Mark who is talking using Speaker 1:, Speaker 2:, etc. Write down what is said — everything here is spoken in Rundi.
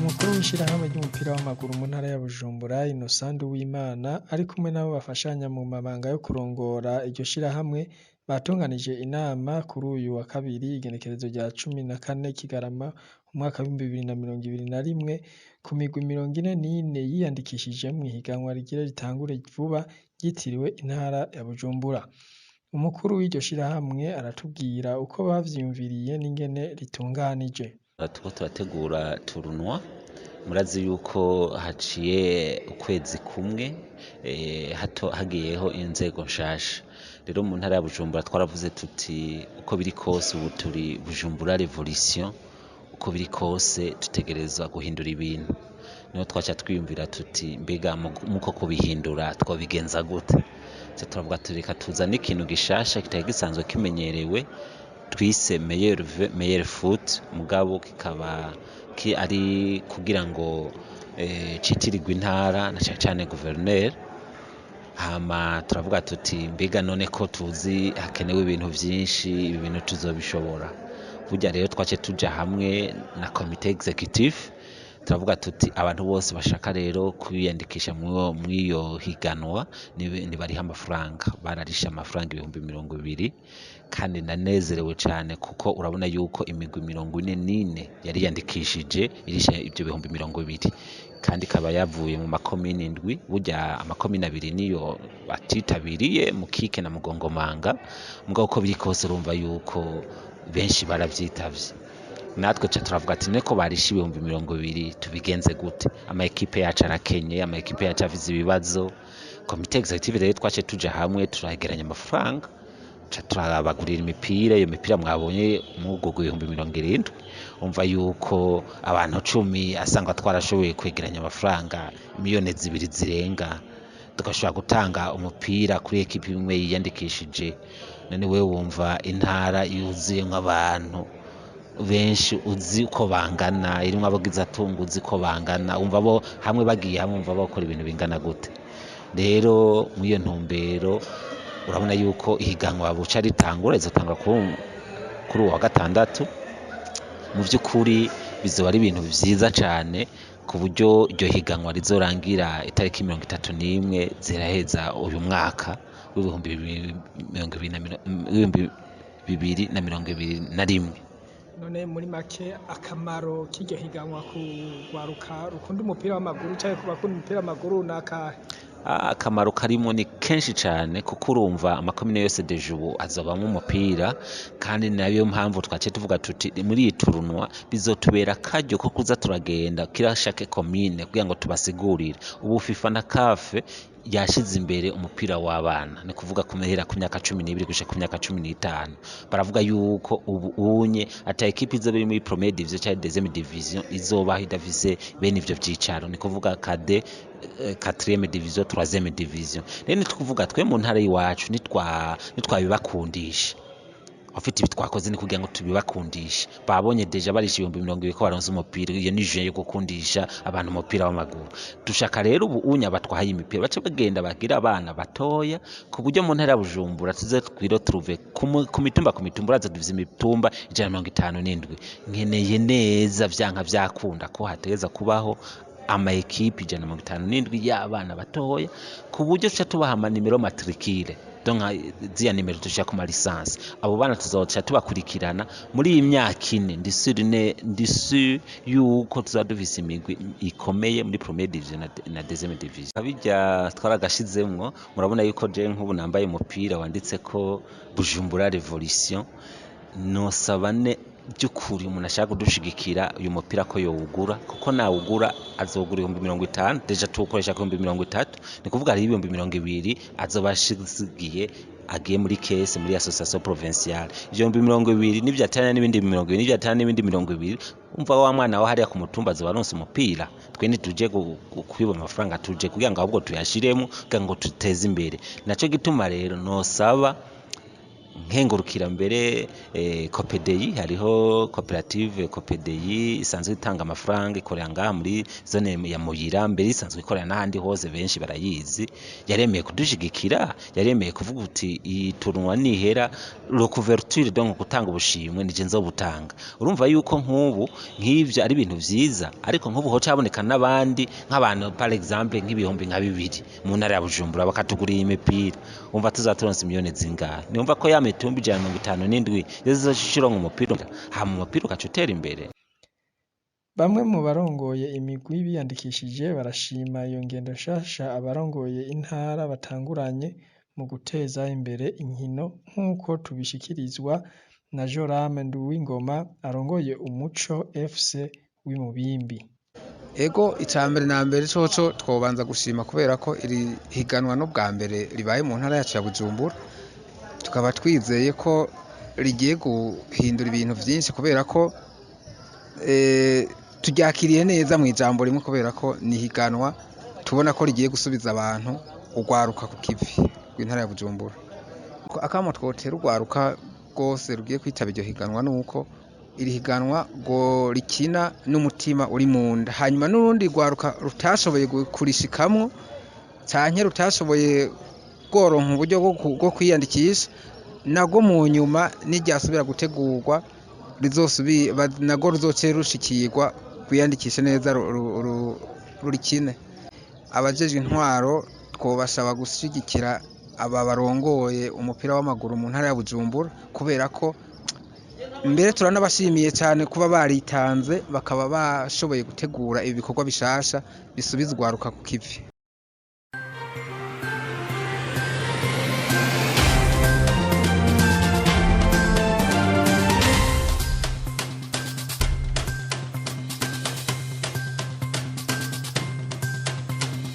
Speaker 1: Umukuru w'ishirahamwe ry'umupira w'amaguru mu ntara ya Bujumbura, Innocent Nduwimana, ari kumwe n'abo bafashanya mu mabanga yo kurongora iryo shirahamwe, batunganije inama kuri uyu wa kabiri igenekerezo rya 14 Kigarama umwaka w'2021 ku migwi 44 yiyandikishije mw'ihiganwa rigira ritangure vuba ryitiriwe intara ya Bujumbura. Umukuru w'iryo shirahamwe aratubwira uko bavyiyumviriye n'ingene ritunganije.
Speaker 2: Turiko turategura tournoi, murazi yuko haciye ukwezi kumwe hagiyeho inzego nshasha. Rero mu ntara ya Bujumbura twaravuze tuti uko biri kose ubu turi Bujumbura Revolution, uko biri kose dutegerezwa guhindura ibintu. Niho twaca twiyumvira tuti mbega muko kubihindura twobigenza gute? Ca turavuga tuti reka tuzane ikintu gishasha kitari gisanzwe kimenyerewe, twise meilleur vœu meilleur foot, mugabo kikaba ari kugira ngo citirirwe intara na cane cane gouverneur. Hama turavuga tuti mbega none ko tuzi hakenewe ibintu vyinshi, ibi bintu tuzobishobora? Burya rero twace tuja hamwe na comité exécutif, turavuga tuti abantu bose bashaka rero kwiyandikisha mw'iyo higanwa nibarihe amafaranga. Bararishe amafaranga 20,000, kandi ndanezerewe cane kuko urabona yuko imigwi 44 yariyandikishije irishe ivyo 20,000, kandi ikaba yavuye mu makomine 7. Burya amakomine 2 niyo atitabiriye, Mukike na Mugongomanga, mugabo uko biri kose urumva yuko benshi baravyitavye. Natwe ca turavuga ati none ko barishe 20,000 tubigenze gute? Ama ekipe yacu arakenye, ama ekipe yacu afise ibibazo. Comité exécutif rero twace tuja hamwe turageranya amafaranga, ca turabagurira imipira. Iyo mipira mwabonye mwugurwa 70,000. Umva yuko abantu 10 asanga twarashoboye kwegeranya amafaranga 2 miliyoni zirenga, tugashobora gutanga umupira kuri ekipe imwe yiyandikishije. None wewe wumva intara yuzuyemwo abantu benshi uzi uko bangana, irimwo abagizatunga uzi ko bangana, wumva bo hamwe bagiye hamwe wumva bakora ibintu bingana gute? Rero mw'iyo ntumbero urabona yuko ihiganwa buca ritangura, rizotangura kuri uwa gatandatu. Mu vy'ukuri bizoba ari ibintu vyiza cane, ku buryo iryo higanwa rizorangira itariki 31 ziraheza uyu mwaka w'2021.
Speaker 1: None muri make akamaro k'iryo higanwa ku rwaruka rukunda umupira w'amaguru canke ku bakunda umupira w'amaguru n'akahe?
Speaker 2: Akamaro karimwo ni kenshi cane, kuko urumva amakomine yose déjà ubu azobamwo umupira, kandi nayo mpamvu twaciye tuvuga tuti muri iyi tournoi bizotubera akaryo ko kuza turagenda kuri chaque commune kugira ngo tubasigurire. Ubu FIFA na CAF yashize imbere umupira w'abana, ni kuvuga guhera ku myaka 12 gushika ku myaka 15. Baravuga yuko ubu unye ata ekipe izoba iri muri première division canke deuxième division izobaho idafise bene ivyo vyicaro, ni kuvuga cadet, quatrième division, troisième division. Rero nitukuvuga twe mu ntara y'iwacu nitwabibakundisha, ufite ibi twakoze ni kugira ngo tubibakundishe. Babonye déjà barisha 20,000 ko baronse umupira, iyo ni jeu yo gukundisha abantu umupira w'amaguru. Dushaka rero ubu unya batwaye imipira bace bagenda bagira abana batoya, ku buryo mu ntara ya Bujumbura tuze twiretrouve ku mitumba ku mitumba. Uraza dufise imitumba 157. Nkeneye neza vyanka vyakunda ko hategeza kubaho ama ekipe 157 y'abana batoya, ku buryo tuca tubaha amanimero matricule, donc ziriya nimero dushira ku ma licence. Abo bana tuzoca tubakurikirana muri iyi myaka 4. Ndi sûr yuko tuzaba dufise imigwi ikomeye muri première division na deuxième division. Abijya twaragashizemwo, murabona yuko je nk'ubu nambaye umupira wanditseko Bujumbura Revolution. Nosaba ne by'ukuri umuntu ashaka kudushigikira uyu mupira ko yowugura, kuko nawugura azogura 50,000, déjà tuwukoresha ku 30,000, ni kuvuga hariho 20,000 azoba ashigiye agiye muri caisse, muri association provinciale. Ivyo 20,000 nivyatana n'ibindi 20, nivyatana n'ibindi 20, umva wa mwana wa hariya ku mutumba azoba aronse umupira. Twe ntituje kwiba amafaranga, tuje kugira ngo ahubwo tuyashiremo kugira ngo tuteze imbere. Naco gituma rero nosaba Nkengurukira mbere Copedeyi, hariho koperative Copedeyi isanzwe itanga amafaranga, ikorera ngaha muri zone ya Muyira, mbere isanzwe ikorera n'ahandi hose, benshi barayizi. Yaremeye kudushigikira, yaremeye kuvuga uti iyi tournoi nihera, la couverture, donc gutanga ubushimwe nije nzobutanga. Urumva yuko nk'ubu nk'ivyo ari ibintu vyiza, ariko nk'ubu hoca haboneka n'abandi nk'abantu, par exemple nk'ibihumbi nka 2000 mu ntara ya Bujumbura bakatugurira imipira, umva tuzaturonse miliyoni zingahe? Niumva ko ya mitumba 157 yozoshira umupira, hama umupira ugaca utera imbere.
Speaker 1: Bamwe mu barongoye imigwi biyandikishije barashima iyo ngendo nshasha abarongoye intara batanguranye mu guteza imbere inkino, nk'uko tubishikirizwa na Joram Nduwingoma arongoye Umuco FC w'Imubimbi.
Speaker 3: Ego, icambere na mbere coco twobanza gushima kubera ko iri higanwa n'ubwa mbere ribaye mu ntara yacu ya Bujumbura, tukaba twizeye ko rigiye guhindura ibintu vyinshi kubera ko turyakiriye neza mu ijambo rimwe, kubera ko ni higanwa tubona ko rigiye gusubiza abantu urwaruka ku kivi rw'intara ya Bujumbura. Akamo twotera urwaruka rwose rugiye kwitaba iryo higanwa nuko iri higanwa ngo rikina n'umutima uri munda, hanyuma n'urundi rwaruka rutashoboye kurishikamwo canke rutashoboye rworonka uburyo bwo kwiyandikisha, narwo mu nyuma niryasubira gutegurwa narwo ruzoce rushikirwa rwiyandikishe neza rurikine. Abajejwe intwaro twobasaba gushigikira aba barongoye umupira w'amaguru mu ntara ya Bujumbura, kubera ko mbere turanabashimiye cyane kuba baritanze bakaba bashoboye gutegura ibi bikorwa bishasha bisubiza urwaruka ku kivi.